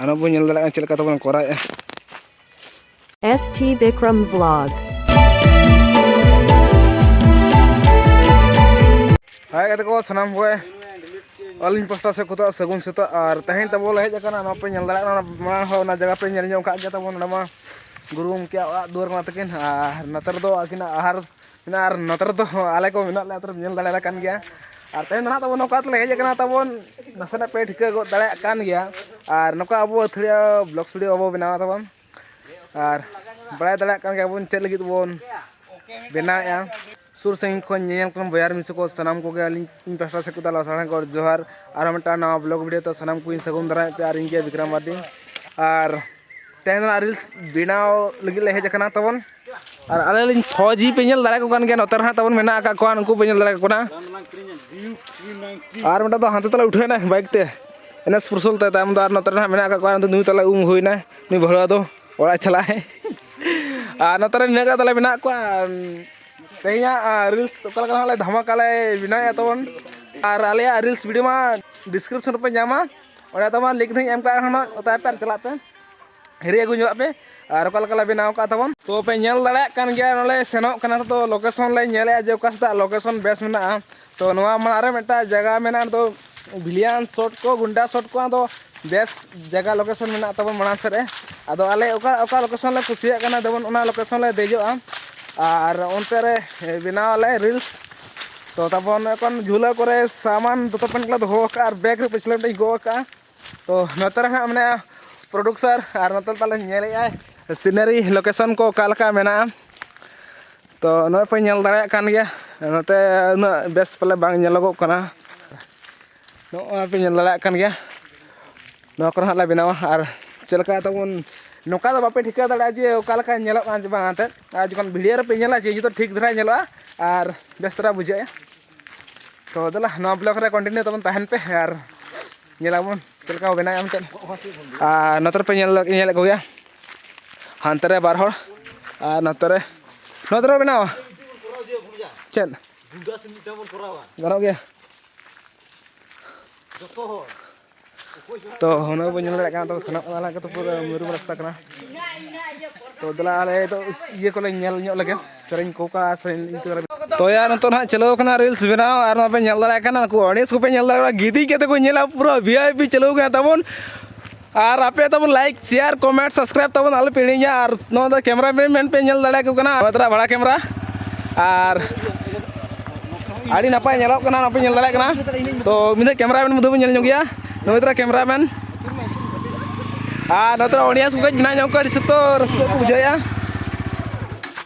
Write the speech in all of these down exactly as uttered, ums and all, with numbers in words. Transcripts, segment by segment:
ᱚᱱᱟ ᱵᱚᱱ ᱧᱮᱞ ᱫᱟᱲᱮᱭᱟᱜ ᱠᱟᱱᱟ ᱪᱮᱫ ᱞᱮᱠᱟ ᱛᱮᱵᱚᱱ ᱠᱚᱨᱟᱣᱮᱫᱼᱟ᱾ S T Bikram Vlog. ᱦᱟᱭ ᱜᱟᱛᱮ ᱠᱚ, ᱥᱟᱱᱟᱢ ᱠᱚ ᱟᱹᱞᱤᱧ ᱯᱟᱥᱴᱟ ᱥᱮᱫ ᱠᱷᱚᱱᱟᱜ ᱥᱟᱹᱜᱩᱱ ᱥᱮᱛᱟᱜ᱾ ᱟᱨ ᱛᱮᱦᱮᱧ ᱛᱟᱵᱚ ᱞᱮ ᱦᱮᱡ ᱟᱠᱟᱱᱟ, ᱱᱚᱣᱟ ᱯᱮ ᱧᱮᱞ ᱫᱟᱲᱮᱭᱟᱜ ᱠᱟᱱᱟ, ᱢᱟᱲᱟᱝ ᱦᱚᱸ ᱚᱱᱟ ᱡᱟᱭᱜᱟ ᱯᱮ ᱧᱮᱞ ᱧᱚᱜ ᱠᱟᱜ ᱜᱮᱭᱟ ᱛᱟᱵᱚᱱ᱾ ᱱᱚᱰᱮ ᱢᱟ ᱜᱩᱨᱩ ᱜᱚᱢᱠᱮᱭᱟᱜ ᱚᱲᱟᱜ ᱫᱩᱣᱟᱹᱨ ᱠᱟᱱᱟ ᱛᱟᱹᱠᱤᱱ᱾ ᱟᱨ ᱱᱚᱛᱮ ᱨᱮᱫᱚ ᱟᱹᱠᱤᱱᱟᱜ ᱟᱦᱟᱨ ᱢᱮᱱᱟᱜᱼᱟ᱾ ᱟᱨ ᱱᱚᱛᱮ ᱨᱮᱫᱚ ᱟᱞᱮ ᱠᱚ ᱢᱮᱱᱟᱜ ᱞᱮᱭᱟ, ᱱᱚᱛᱮ ᱨᱮ ᱧᱮᱞ ᱫᱟᱲᱮᱭᱟᱞᱮ ᱠᱟᱱ ᱜᱮᱭᱟ᱾ ᱟᱨ ᱛᱮᱦᱮᱧ ᱫᱚ ᱱᱟᱦᱟᱜ ᱛᱟᱵᱚᱱ ᱱᱚᱝᱠᱟ ᱛᱮᱞᱮ ᱦᱮᱡ ᱟᱠᱟᱱᱟ ᱛᱟᱵᱚᱱ, ᱱᱟᱥᱮᱱᱟᱜ ᱯᱮ ᱴᱷᱤᱠᱟᱹ ᱜᱚᱫ ᱫᱟᱲᱮᱭᱟᱜ ᱠᱟᱱ ᱜᱮᱭᱟ᱾ ᱟᱨ ᱱᱚᱝᱠᱟ ᱟᱵᱚ ᱟᱹᱛᱷᱟᱹᱲᱤᱭᱟᱹ ᱵᱞᱚᱜ ᱥᱴᱩᱰᱤᱭᱳ ᱵᱟᱵᱚ ᱵᱮᱱᱟᱣᱟ ᱛᱟᱵᱚᱱ᱾ ᱟᱨ ᱵᱟᱲᱟᱭ ᱫᱟᱲᱮᱭᱟᱜ ᱠᱟᱱ ᱜᱮᱭᱟ ᱵᱚᱱ ᱪᱮᱫ ᱞᱟᱹᱜᱤᱫ ᱵᱚᱱ ᱵᱮᱱᱟᱣᱮᱫᱼᱟ᱾ ᱥᱩᱨ ᱥᱟᱺᱜᱤᱧ ᱠᱷᱚᱱ ᱧᱮᱧᱮᱞ ᱠᱟᱱ ᱵᱚᱭᱦᱟ ᱢᱤᱥᱤ ᱠᱚ ᱥᱟᱱᱟᱢ ᱠᱚᱜᱮ ᱟᱹᱞᱤᱧ ᱤᱧ ᱯᱟᱥᱴᱟ ᱥᱮᱫ ᱠᱷᱚᱱ ᱫᱚ ᱥᱟᱥᱟᱝ ᱠᱚ ᱡᱚᱦᱟᱨ᱾ ᱟᱨᱦᱚᱸ ᱢᱤᱫᱴᱟᱝ ᱱᱟᱣᱟ ᱵᱞᱚᱜ ᱵᱷᱤᱰᱤᱭᱳ ᱛᱮ ᱥᱟᱱᱟᱢ ᱠᱚᱧ ᱥᱟᱹᱜᱩᱱ ᱫᱟᱨᱟᱢᱮᱫ ᱯᱮᱭᱟ᱾ ᱟᱨ ᱤᱧ ᱜᱮ ᱵᱤᱠᱨᱚᱢ ᱢᱟᱨᱰᱤ᱾ ᱟᱨ ᱛᱮᱦᱮᱧ ᱫᱚ ᱱᱟᱜ ᱨᱤᱞᱥ ᱵᱮᱱᱟᱣ ᱞᱟᱹᱜᱤᱫ ᱞᱮ ᱦᱮᱡ ᱟᱠᱟᱱᱟ ᱛᱟᱵᱚᱱ᱾ ᱟᱨ ᱟᱞᱮ ᱞᱤᱧ ᱯᱷᱚᱡᱤ ᱯᱮ ᱧᱮᱞ ᱫᱟᱲᱮᱭᱟᱠᱚ ᱠᱟᱱ ᱜᱮᱭᱟ, ᱱᱚᱛᱮ ᱨᱮ ᱦᱟᱸᱜ ᱛᱟᱵᱚᱱ ᱢᱮᱱᱟᱜ ᱟᱠᱟᱫ ᱠᱚᱣᱟ, ᱩᱱᱠᱩ ᱯᱮ ᱧᱮᱞ ᱫᱟᱲᱮᱭᱟᱠᱚ ᱠᱟᱱᱟ᱾ ᱟᱨ ᱢᱤᱫᱴᱟᱝ ᱫᱚ ᱦᱟᱱᱛᱮ ᱛᱟᱞᱮ ᱩᱴᱷᱟᱹᱣ ᱮᱱᱟᱭ ᱵᱟᱭᱤᱠ ᱛᱮ, ᱮᱱ ᱮᱥ ᱯᱩᱨᱥᱚᱞ ᱛᱮ᱾ ᱛᱟᱭᱚᱢ ᱫᱚ ᱟᱨ ᱱᱚᱛᱮ ᱨᱮ ᱦᱟᱸᱜ ᱢᱮᱱᱟᱜ ᱟᱠᱟᱫ ᱠᱚᱣᱟ, ᱱᱩᱭ ᱛᱟᱞᱮ ᱩᱢ ᱦᱩᱭᱱᱟᱭ, ᱱᱩᱭ ᱵᱷᱟᱹᱲᱩᱣᱟᱹ ᱫᱚ ᱚᱲᱟᱜ ᱪᱟᱞᱟᱜ ᱟᱭ᱾ ᱟᱨ ᱱᱚᱛᱮ ᱨᱮ ᱱᱤᱱᱟᱹᱜ ᱜᱟᱱ ᱛᱟᱞᱮ ᱢᱮᱱᱟᱜ ᱠᱚᱣᱟ᱾ ᱟᱨ ᱛᱮᱦᱮᱧᱟᱜ, ᱟᱨ ᱨᱤᱞᱥ ᱚᱠᱟ ᱞᱮᱠᱟ ᱦᱟᱸᱜ ᱞᱮ ᱫᱷᱟᱢᱟᱠᱟ ᱞᱮ ᱵᱮᱱᱟᱣᱮᱫᱼᱟ ᱛᱟᱵᱚᱱ᱾ ᱟᱨ ᱟᱞᱮᱭᱟᱜ ᱨᱤᱞᱥ ᱵᱷᱤᱰᱤᱭᱳ ᱢᱟ ᱰᱤᱥᱠᱨᱤᱯᱥᱚᱱ ᱨᱮᱯᱮ ᱧᱟᱢᱟ, ᱚᱸᱰᱮ ᱛᱟᱵᱚᱱ ᱞᱤᱝᱠ ᱫᱚᱧ ᱮᱢ ᱠᱟᱜᱼᱟ ᱦᱟᱸᱜ, ᱚᱛᱟ ᱯᱮ ᱟᱨ ᱪᱟᱞᱟᱜ ᱯᱮ᱾ ᱦᱤᱨᱤ ᱟᱹᱜᱩ ᱧᱚᱜ ᱯᱮ᱾ ᱟᱨ ᱚᱠᱟ ᱞᱮᱠᱟ ᱞᱮ ᱵᱮᱱᱟᱣ ᱠᱟᱜᱼᱟ ᱛᱟᱵᱚᱱ, ᱛᱚ ᱯᱮ ᱧᱮᱞ ᱫᱟᱲᱮᱭᱟᱜ ᱠᱟᱱ ᱜᱮᱭᱟ, ᱱᱚᱰᱮ ᱥᱮᱱᱚᱜ ᱠᱟᱱᱟ᱾ ᱛᱚ ᱞᱳᱠᱮᱥᱚᱱ ᱞᱮ ᱧᱮᱞᱮᱫᱼᱟ ᱡᱮ ᱚᱠᱟ ᱥᱮᱫ ᱞᱳᱠᱮᱥᱚᱱ ᱵᱮᱥ ᱢᱮᱱᱟᱜᱼᱟ᱾ ᱛᱚ ᱱᱚᱣᱟ ᱢᱟᱲᱟᱝ ᱨᱮ ᱢᱤᱫᱴᱟᱝ ᱡᱟᱭᱜᱟ ᱢᱮᱱᱟᱜᱼᱟ, ᱫᱚ ᱵᱷᱤᱞᱤᱭᱟᱱ ᱥᱚᱴ ᱠᱚ, ᱜᱩᱱᱰᱟ ᱥᱚᱴ ᱠᱚ, ᱟᱫᱚ ᱵᱮᱥ ᱡᱟᱭᱜᱟ ᱞᱳᱠᱮᱥᱚᱱ ᱢᱮᱱᱟᱜ ᱛᱟᱵᱚᱱ ᱢᱟᱲᱟᱝ ᱥᱮᱫ ᱨᱮ᱾ ᱟᱫᱚ ᱟᱞᱮ ᱚᱠᱟ ᱚᱠᱟ ᱞᱳᱠᱮᱥᱚᱱ ᱞᱮ ᱠᱩᱥᱤᱭᱟᱜ ᱠᱟᱱᱟ, ᱡᱮᱢᱚᱱ ᱚᱱᱟ ᱞᱳᱠᱮᱥᱚᱱ ᱞᱮ ᱫᱮᱡᱚᱜᱼᱟ ᱟᱨ ᱚᱱᱛᱮ ᱨᱮ ᱵᱮᱱᱟᱣ ᱟᱞᱮ ᱨᱤᱞᱥ᱾ ᱛᱚ ᱛᱟᱵᱚᱱ ᱮᱠᱷᱚᱱ ᱡᱷᱩᱞᱟᱹ ᱠᱚᱨᱮ ᱥᱟᱢᱟᱱ ᱫᱚᱛᱚ ᱯᱮᱱᱴ ᱠᱚᱞᱮ ᱫᱚᱦᱚ ᱟᱠᱟᱫᱼᱟ ᱟᱨ ᱵᱮᱜᱽ ᱨᱮ ᱯᱟᱹᱪᱷᱞᱟᱹ ᱢᱤᱫᱴᱟᱝ ᱜᱚᱜ ᱟᱠᱟᱫᱼᱟ᱾ ᱛᱚ ᱱᱚᱛᱮ ᱨᱮ ᱦᱟᱸᱜ ᱢᱮᱱᱟᱭᱟ ᱯᱨᱚᱰᱩᱥᱟᱨ, ᱟᱨ ᱱᱚᱛᱮ ᱛᱟᱞᱮ ᱧᱮᱞᱮᱫᱼᱟᱭ ᱥᱤᱱᱟᱨᱤ ᱞᱳᱠᱮᱥᱚᱱ ᱠᱚ ᱚᱠᱟ ᱞᱮᱠᱟ ᱢᱮᱱᱟᱜᱼᱟ᱾ ᱛᱚ ᱱᱚᱜᱼᱚᱭ ᱯᱮ ᱧᱮᱞ ᱫᱟᱲᱮᱭᱟᱜ ᱠᱟᱱ ᱜᱮᱭᱟ, ᱱᱚᱛᱮ ᱩᱱᱟᱹᱜ ᱵᱮᱥ ᱯᱟᱞᱮ ᱵᱟᱝ ᱧᱮᱞᱚᱜᱚᱜ ᱠᱟᱱᱟ᱾ ᱱᱚᱜᱼᱚᱭ ᱯᱮ ᱧᱮᱞ ᱫᱟᱲᱮᱭᱟᱜ ᱠᱟᱱ ᱜᱮᱭᱟ, ᱱᱚᱣᱟ ᱠᱚᱨᱮ ᱦᱟᱸᱜ ᱞᱮ ᱵᱮᱱᱟᱣᱟ᱾ ᱟᱨ ᱪᱮᱫ ᱞᱮᱠᱟ ᱛᱟᱵᱚᱱ, ᱱᱚᱝᱠᱟ ᱫᱚ ᱵᱟᱯᱮ ᱴᱷᱤᱠᱟᱹ ᱫᱟᱲᱮᱭᱟᱜᱼᱟ ᱡᱮ ᱚᱠᱟ ᱞᱮᱠᱟ ᱧᱮᱞᱚᱜ ᱠᱟᱱᱟ ᱪᱮ ᱵᱟᱝ ᱮᱱᱛᱮᱫ᱾ ᱟᱨ ᱡᱚᱠᱷᱚᱱ ᱵᱷᱤᱰᱤᱭᱳ ᱨᱮᱯᱮ ᱧᱮᱞᱟ ᱪᱮ, ᱡᱚᱛᱚ ᱴᱷᱤᱠ ᱫᱷᱟᱨᱟ ᱧᱮᱞᱚᱜᱼᱟ ᱟᱨ ᱵᱮᱥ ᱫᱷᱟᱨᱟ ᱵᱩᱡᱷᱟᱹᱜᱼᱟ᱾ ᱛᱚ ᱫᱮᱞᱟ, ᱱᱚᱣᱟ ᱵᱞᱚᱜ ᱨᱮ ᱠᱚᱱᱴᱤᱱᱤᱭᱩ ᱛᱟᱵᱚᱱ ᱛᱟᱦᱮᱱ ᱯᱮ ᱟᱨ ᱧᱮᱞᱟᱵᱚᱱ ᱪᱮᱫ ᱞᱮᱠᱟ ᱠᱚ ᱵᱮᱱᱟᱣᱮᱫᱼᱟ ᱢᱮᱱᱛᱮ᱾ ᱟᱨ ᱱᱚᱛᱮ ᱨᱮᱯᱮ ᱧᱮᱞ, ᱧᱮᱞᱮᱫ ᱠᱚᱜᱮᱭᱟ, ᱦᱟᱱᱛᱮ ᱨᱮ ᱵᱟᱨ ᱦᱚᱲ ᱟᱨ ᱱᱚᱛᱮ ᱨᱮ, ᱱᱚᱛᱮ ᱨᱮ ᱵᱮᱱᱟᱣᱟ᱾ ᱪᱮᱫ? ᱜᱟᱱᱚᱜ ᱜᱮᱭᱟ᱾ ᱛᱚ ᱦᱩᱱᱟᱹᱝ ᱵᱚᱱ ᱧᱮᱞ ᱫᱟᱲᱮᱭᱟᱜ ᱠᱟᱱᱟ, ᱛᱚ ᱥᱮᱱᱚᱜ ᱠᱟᱱᱟ ᱞᱮ, ᱛᱚ ᱯᱩᱨᱟᱹ ᱢᱩᱨᱩᱢ ᱨᱟᱥᱛᱟ ᱠᱟᱱᱟ᱾ ᱛᱚ ᱫᱮᱞᱟ ᱟᱞᱮ ᱫᱚ ᱤᱭᱟᱹ ᱠᱚᱞᱮ ᱧᱮᱞ ᱧᱚᱜ ᱞᱮᱜᱮ, ᱥᱮᱨᱮᱧ ᱠᱚ ᱚᱠᱟ ᱥᱮᱨᱮᱧ ᱤᱧ ᱠᱚ᱾ ᱛᱚ ᱭᱟᱨ, ᱱᱤᱛᱚᱜ ᱱᱟᱦᱟᱜ ᱪᱟᱹᱞᱩ ᱟᱠᱟᱱᱟ reels ᱵᱮᱱᱟᱣ, ᱟᱨ ᱱᱚᱣᱟ ᱯᱮ ᱧᱮᱞ ᱫᱟᱲᱮᱭᱟᱜ ᱠᱟᱱᱟ, ᱩᱱᱠᱩ audience ᱠᱚᱯᱮ ᱧᱮᱞ ᱫᱟᱲᱮᱭᱟᱜ ᱠᱟᱱᱟ, ᱜᱤᱛᱤᱡ ᱠᱟᱛᱮ ᱠᱚ ᱧᱮᱞᱟ, ᱯᱩᱨᱟᱹ V I P ᱪᱟᱹᱞᱩ ᱟᱠᱟᱱᱟ ᱛᱟᱵᱚᱱ᱾ ᱟᱨ ᱟᱯᱮ ᱛᱟᱵᱚᱱ like, share, comment, subscribe ᱛᱟᱵᱚᱱ ᱟᱞᱚ ᱯᱮ ᱦᱤᱲᱤᱧᱟ᱾ ᱟᱨ ᱱᱚᱣᱟ ᱫᱚ camera man ᱯᱮ ᱧᱮᱞ ᱫᱟᱲᱮᱭᱟᱠᱚ ᱠᱟᱱᱟ, ᱱᱚᱣᱟ ᱛᱟᱨᱟ ᱵᱷᱟᱲᱟ camera᱾ ᱟᱨ ᱟᱹᱰᱤ ᱱᱟᱯᱟᱭ ᱧᱮᱞᱚᱜ ᱠᱟᱱᱟ, ᱱᱚᱣᱟ ᱯᱮ ᱧᱮᱞ ᱫᱟᱲᱮᱭᱟᱜ ᱠᱟᱱᱟ᱾ ᱛᱚ ᱢᱤᱫ ᱫᱷᱟᱣ camera man ᱢᱤᱫ ᱫᱷᱟᱣ ᱵᱚᱱ ᱧᱮᱞ ᱧᱚᱜ ᱜᱮᱭᱟ, ᱱᱚᱣᱟ ᱛᱟᱨᱟ camera man᱾ ᱟᱨ ᱱᱚᱛᱮ audience ᱠᱚ ᱠᱟᱹᱡ ᱢᱮᱱᱟᱜ ᱧᱚᱜ ᱠᱚᱣᱟ, ᱟᱹᱰᱤ ᱥᱚᱠᱛᱚ ᱨᱟᱹᱥᱠᱟᱹ ᱠᱚ ᱵᱩᱡᱷᱟᱹᱣᱮᱫᱼᱟ᱾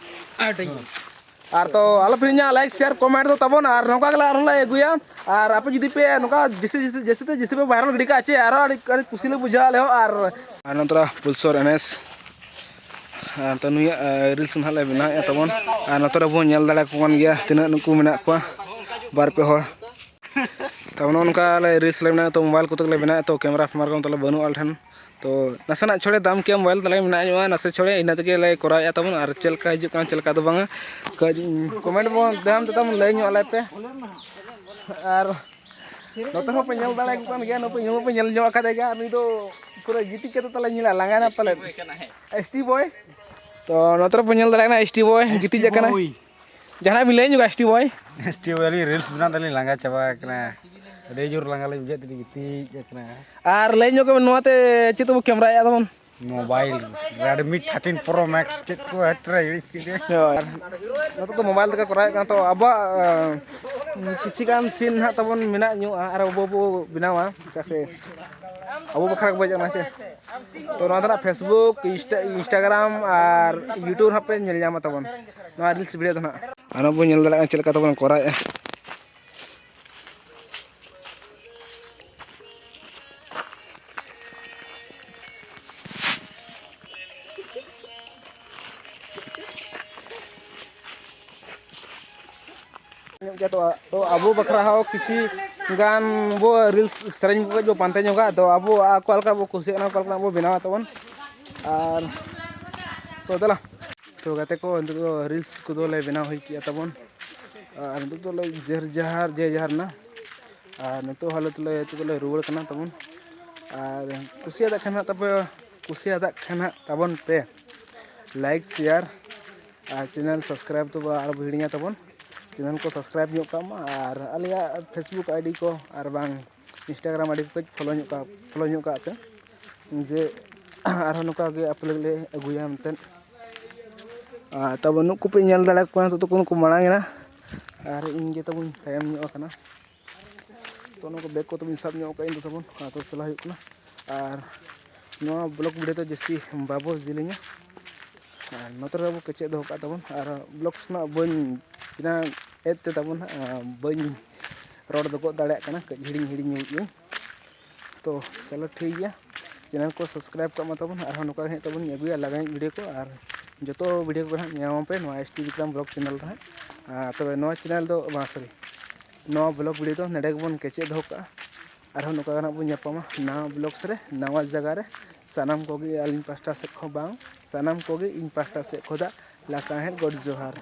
ᱟᱨ ᱛᱚ ᱟᱞᱚ ᱯᱮ ᱦᱤᱲᱤᱧᱟ, like, share, comment ᱫᱚ ᱛᱟᱵᱚᱱ, ᱟᱨ ᱱᱚᱝᱠᱟ ᱜᱮᱞᱮ ᱟᱨᱦᱚᱸ ᱞᱮ ᱟᱹᱜᱩᱭᱟ᱾ ᱟᱨ ᱟᱯᱮ ᱡᱩᱫᱤ ᱯᱮ ᱱᱚᱝᱠᱟ ᱡᱟᱹᱥᱛᱤ, ᱡᱟᱹᱥᱛᱤ, ᱡᱟᱹᱥᱛᱤ ᱛᱮ ᱡᱟᱹᱥᱛᱤ ᱯᱮ viral ᱜᱤᱰᱤ ᱠᱟᱜᱼᱟ ᱪᱮ, ᱟᱨᱦᱚᱸ ᱟᱹᱰᱤ, ᱟᱹᱰᱤ ᱠᱩᱥᱤ ᱞᱮ ᱵᱩᱡᱷᱟᱹᱣᱟ ᱟᱞᱮ ᱦᱚᱸ᱾ ᱟᱨ ᱟᱨ ᱱᱚᱛᱮ ᱯᱩᱞᱥᱚᱨ ᱮᱱᱮᱥ, ᱟᱨ ᱱᱚᱛᱮ ᱱᱩᱭᱟᱜ, ᱮ, reels ᱱᱟᱦᱟᱜ ᱞᱮ ᱵᱮᱱᱟᱣᱮᱫᱼᱟ ᱛᱟᱵᱚᱱ᱾ ᱟᱨ ᱱᱚᱛᱮ ᱨᱮᱵᱚᱱ ᱧᱮᱞ ᱫᱟᱲᱮᱭᱟᱠᱚ ᱠᱟᱱ ᱜᱮᱭᱟ ᱛᱤᱱᱟᱹᱜ ᱱᱩᱠᱩ ᱢᱮᱱᱟᱜ ᱠᱚᱣᱟ, ᱵᱟᱨ ᱯᱮ ᱦᱚᱲ᱾ ᱛᱚ ᱱᱚᱜᱼᱚ ᱱᱚᱝᱠᱟ ᱞᱮ reels ᱞᱮ ᱵᱮᱱᱟᱣᱮᱫᱼᱟ, ᱛᱚ mobile ᱠᱚᱛᱮ ᱜᱮᱞᱮ ᱵᱮᱱᱟᱣᱮᱫᱼᱟ, ᱛᱚ camera ᱯᱷᱮᱢᱟᱨᱟ ᱠᱚ ᱛᱟᱞᱮ ᱵᱟᱹᱱᱩᱜᱼᱟ ᱟᱞᱮ ᱴᱷᱮᱱ᱾ ᱛᱚ ᱱᱟᱥᱮᱱᱟᱜ ᱪᱷᱚᱲᱮ ᱫᱟᱢ ᱠᱮᱭᱟ, mobile ᱛᱟᱞᱮ ᱢᱮᱱᱟᱜ ᱧᱚᱜᱼᱟ, ᱱᱟᱥᱮ ᱪᱷᱚᱲᱮ ᱤᱱᱟᱹ ᱛᱮᱜᱮ ᱞᱮ ᱠᱚᱨᱟᱣᱮᱫᱼᱟ ᱛᱟᱵᱚᱱ᱾ ᱟᱨ ᱪᱮᱫ ᱞᱮᱠᱟ ᱦᱤᱡᱩᱜ ᱠᱟᱱᱟ, ᱪᱮᱫ ᱞᱮᱠᱟ ᱫᱚ ᱵᱟᱝᱟ, ᱠᱟᱹᱡ comment ᱵᱚᱱ ᱫᱟᱢ ᱛᱮ ᱛᱟᱵᱚᱱ ᱞᱟᱹᱭ ᱧᱚᱜ ᱟᱞᱮ ᱯᱮ᱾ ᱟᱨ ᱱᱚᱛᱮ ᱦᱚᱸ ᱯᱮ ᱧᱮᱞ ᱫᱟᱲᱮᱭᱟᱠᱚ ᱠᱟᱱ ᱜᱮᱭᱟ, ᱱᱩᱠᱩ ᱧᱮᱞ ᱯᱮ ᱧᱮᱞ ᱧᱚᱜ ᱟᱠᱟᱫᱮ ᱜᱮᱭᱟ, ᱱᱩᱭ ᱫᱚ ᱯᱩᱨᱟᱹ ᱜᱤᱛᱤᱡ ᱠᱟᱛᱮ ᱛᱟᱞᱮ ᱧᱮᱞᱟ, ᱞᱟᱸᱜᱟᱭᱱᱟ ᱯᱟᱞᱮᱫ᱾ S T boy᱾ ᱛᱚ ᱱᱚᱛᱮ ᱨᱮ ᱯᱮ ᱧᱮᱞ ᱫᱟᱲᱮᱭᱟᱜ ᱠᱟᱱᱟ, S T boy ᱜᱤᱛᱤᱡ ᱟᱠᱟᱱᱟᱭ᱾ ᱡᱟᱦᱟᱱᱟᱜ ᱵᱤᱱ ᱞᱟᱹᱭ ᱧᱚᱜᱟ, S T boy? S T boy, ᱟᱹᱞᱤᱧ reels ᱵᱮᱱᱟᱣ ᱛᱮᱞᱤᱧ ᱞᱟᱸᱜᱟ ᱪᱟᱵᱟ ᱟᱠᱟᱱᱟ, ᱟᱹᱰᱤ ᱡᱳᱨ ᱞᱟᱸᱜᱟ ᱞᱤᱧ ᱵᱩᱡᱷᱟᱹᱣᱮᱫ ᱛᱮᱞᱤᱧ ᱜᱤᱛᱤᱡ ᱟᱠᱟᱱᱟ᱾ ᱟᱨ ᱞᱟᱹᱭ ᱧᱚᱜ ᱠᱟᱜ ᱵᱤᱱ, ᱱᱚᱣᱟᱛᱮ ᱪᱮᱫ ᱛᱮᱵᱚ ᱠᱮᱢᱨᱟᱭᱮᱫᱼᱟ ᱛᱟᱵᱚᱱ? Mobile, Redmi thirteen Pro Max ᱪᱮᱫ ᱠᱚ ᱦᱟᱛᱨᱟ ᱦᱳᱭ᱾ ᱱᱤᱛᱚᱜ ᱫᱚ mobile ᱛᱮᱠᱚ ᱠᱚᱨᱟᱣᱮᱫ ᱠᱟᱱᱟ, ᱛᱚ ᱟᱵᱚᱣᱟᱜ, ᱟᱸ, ᱠᱤᱪᱷᱤ ᱜᱟᱱ scene ᱱᱟᱦᱟᱜ ᱛᱟᱵᱚᱱ ᱢᱮᱱᱟᱜ ᱧᱚᱜᱼᱟ, ᱟᱨ ᱟᱵᱚ ᱵᱚ ᱵᱮᱱᱟᱣᱟ, ᱪᱮᱫᱟᱜ ᱥᱮ ᱟᱵᱚ ᱵᱟᱠᱷᱨᱟ ᱜᱮ ᱵᱚ ᱪᱟᱞᱟᱜᱼᱟ ᱥᱮ᱾ ᱛᱚ ᱱᱚᱣᱟ ᱫᱚ ᱱᱟᱦᱟᱜ Facebook, Insta-, Instagram ᱟᱨ YouTube ᱱᱟᱦᱟᱜ ᱯᱮ ᱧᱮᱞ ᱧᱟᱢᱟ ᱛᱟᱵᱚᱱ ᱱᱚᱣᱟ reels video ᱫᱚ ᱱᱟᱦᱟᱜ᱾ ᱟᱨ ᱱᱚᱣᱟ ᱵᱚᱱ ᱧᱮᱞ ᱫᱟᱲᱮᱭᱟᱜ ᱠᱟᱱᱟ ᱪᱮᱫ ᱞᱮᱠᱟ ᱛᱟᱵᱚᱱ ᱠᱚᱨᱟᱣᱮᱫᱼᱟ᱾ ᱧᱚᱜ ᱜᱮᱭᱟ᱾ ᱛᱚ, ᱛᱚ ᱟᱵᱚ ᱵᱟᱠᱷᱨᱟ ᱦᱚᱸ ᱠᱤᱪᱷᱤ ᱜᱟᱱ ᱵᱚ reels ᱥᱮᱨᱮᱧ ᱠᱚ ᱵᱚ ᱯᱟᱱᱛᱮ ᱧᱚᱜᱟ᱾ ᱛᱚ ᱟᱵᱚ ᱚᱠᱟ ᱞᱮᱠᱟ ᱵᱚ ᱠᱩᱥᱤᱭᱟᱜ ᱠᱟᱱᱟ, ᱚᱠᱟ ᱞᱮᱠᱟᱱᱟᱜ ᱵᱚ ᱵᱮᱱᱟᱣᱟ ᱛᱟᱵᱚᱱ᱾ ᱟᱨ ᱛᱚ ᱫᱮᱞᱟ, ᱛᱚ ᱜᱟᱛᱮ ᱠᱚ, ᱱᱤᱛᱚᱜ ᱫᱚ reels ᱠᱚᱫᱚ ᱞᱮ ᱵᱮᱱᱟᱣ ᱦᱩᱭ ᱠᱮᱜᱼᱟ ᱛᱟᱵᱚᱱ᱾ ᱟᱨ ᱱᱤᱛᱚᱜ ᱫᱚᱞᱮ ᱡᱮᱨ ᱡᱟᱦᱟᱨ, ᱡᱮ ᱡᱟᱦᱟᱨ ᱱᱟ᱾ ᱟᱨ ᱱᱤᱛᱚᱜ ᱦᱟᱞᱚᱛ ᱞᱮ, ᱱᱤᱛᱚᱜ ᱫᱚᱞᱮ ᱨᱩᱣᱟᱹᱲ ᱠᱟᱱᱟ ᱛᱟᱵᱚᱱ᱾ ᱟᱨ ᱠᱩᱥᱤᱭᱟᱫᱟᱜ ᱠᱷᱟᱱ ᱦᱟᱸᱜ ᱛᱟᱯᱮ, ᱠᱩᱥᱤᱭᱟᱫᱟᱜ ᱠᱷᱟᱱ ᱦᱟᱸᱜ ᱛᱟᱵᱚᱱ ᱯᱮ like, share ᱟᱨ channel subscribe ᱫᱚ ᱟᱞᱚ ᱵᱚ ᱦᱤᱲᱤᱧᱟ ᱛᱟᱵᱚᱱ᱾ Channel ᱠᱚ subscribe ᱧᱚᱜ ᱠᱟᱜ ᱢᱟ ᱟᱨ ᱟᱞᱮᱭᱟᱜ Facebook ID ᱠᱚ ᱟᱨ ᱵᱟᱝ Instagram ID ᱠᱚ ᱠᱟᱹᱡ follow ᱧᱚᱜ ᱠᱟᱜ, follow ᱧᱚᱜ ᱠᱟᱜ ᱯᱮ, ᱡᱮ ᱟᱨᱦᱚᱸ ᱱᱚᱝᱠᱟ ᱜᱮ upload ᱞᱮ ᱟᱹᱜᱩᱭᱟ ᱢᱮᱱᱛᱮ᱾ ᱟᱨ ᱛᱟᱵᱚᱱ ᱱᱩᱠᱩ ᱯᱮ ᱧᱮᱞ ᱫᱟᱲᱮᱭᱟᱠᱚ ᱠᱟᱱᱟ, ᱱᱤᱛᱚᱜ ᱫᱚᱠᱚ ᱱᱩᱠᱩ ᱢᱟᱲᱟᱝ ᱮᱱᱟ ᱟᱨ ᱤᱧ ᱜᱮ ᱛᱟᱵᱚᱱ ᱛᱟᱭᱚᱢ ᱧᱚᱜ ᱟᱠᱟᱱᱟ᱾ ᱛᱚ ᱱᱩᱠᱩ bag ᱠᱚ ᱛᱟᱵᱚᱱ ᱥᱟᱵ ᱧᱚᱜ ᱠᱟᱜ ᱤᱧ ᱫᱚ ᱛᱟᱵᱚᱱ, ᱟᱫᱚ ᱪᱟᱞᱟᱣ ᱦᱩᱭᱩᱜ ᱠᱟᱱᱟ᱾ ᱟᱨ ᱱᱚᱣᱟ vlog video ᱫᱚ ᱡᱟᱹᱥᱛᱤ ᱵᱟᱵᱚ ᱡᱮᱞᱮᱧᱟ, ᱟᱨ ᱱᱚᱛᱮ ᱨᱮ ᱵᱟᱵᱚ ᱠᱮᱪᱮᱫ ᱫᱚᱦᱚ ᱠᱟᱜ ᱛᱟᱵᱚᱱ᱾ ᱟᱨ vlogs ᱨᱮᱱᱟᱜ ᱵᱟᱹᱧ ᱵᱮᱱᱟᱣ ᱮᱫ ᱛᱮ ᱛᱟᱵᱚᱱ ᱦᱟᱸᱜ, ᱵᱟᱹᱧ ᱨᱚᱲ ᱫᱚ ᱜᱚᱫ ᱫᱟᱲᱮᱭᱟᱜ ᱠᱟᱱᱟ, ᱠᱟᱹᱡ ᱦᱤᱲᱤᱧ ᱦᱤᱲᱤᱧ ᱧᱚᱜ ᱜᱤᱭᱟᱹᱧ᱾ ᱛᱚ ᱪᱚᱞᱚ ᱴᱷᱤᱠ ᱜᱮᱭᱟ, channel ᱠᱚ subscribe ᱠᱟᱜ ᱢᱟ ᱛᱟᱵᱚᱱ, ᱟᱨᱦᱚᱸ ᱱᱚᱝᱠᱟ ᱜᱮ ᱦᱟᱸᱜ ᱛᱟᱵᱚᱱ ᱟᱹᱜᱩᱭᱟ ᱞᱟᱜᱟᱭᱤᱡ video ᱠᱚ᱾ ᱟᱨ ᱡᱚᱛᱚ video ᱠᱚ ᱦᱟᱸᱜ ᱧᱟᱢ ᱯᱮ ᱱᱚᱣᱟ S T Vikram vlog channel ᱨᱮ ᱦᱟᱸᱜ᱾ ᱟᱨ ᱛᱚᱵᱮ ᱱᱚᱣᱟ channel ᱫᱚ, ᱵᱟᱝ, sorry, ᱱᱚᱣᱟ vlog video ᱫᱚ ᱱᱚᱰᱮ ᱜᱮᱵᱚᱱ ᱠᱮᱪᱮᱫ ᱫᱚᱦᱚ ᱠᱟᱜᱼᱟ᱾ ᱟᱨᱦᱚᱸ ᱱᱚᱝᱠᱟ ᱜᱮ ᱦᱟᱸᱜ ᱵᱚᱱ ᱧᱟᱯᱟᱢᱟ ᱱᱟᱣᱟ vlogs ᱨᱮ, ᱱᱟᱣᱟ ᱡᱟᱭᱜᱟ ᱨᱮ᱾ ᱥᱟᱱᱟᱢ ᱠᱚᱜᱮ ᱟᱹᱞᱤᱧ ᱯᱟᱥᱴᱟ ᱥᱮᱫ ᱠᱷᱚᱱ ᱵᱟᱝ, ᱥᱟᱱᱟᱢ ᱠᱚᱜᱮ ᱤᱧ ᱯᱟᱥᱴᱟ ᱥᱮᱫ ᱠᱷᱚᱱᱟᱜ ᱞᱟᱥᱟᱲᱦᱮᱫ ᱜᱚᱰ ᱡᱚᱦᱟᱨ᱾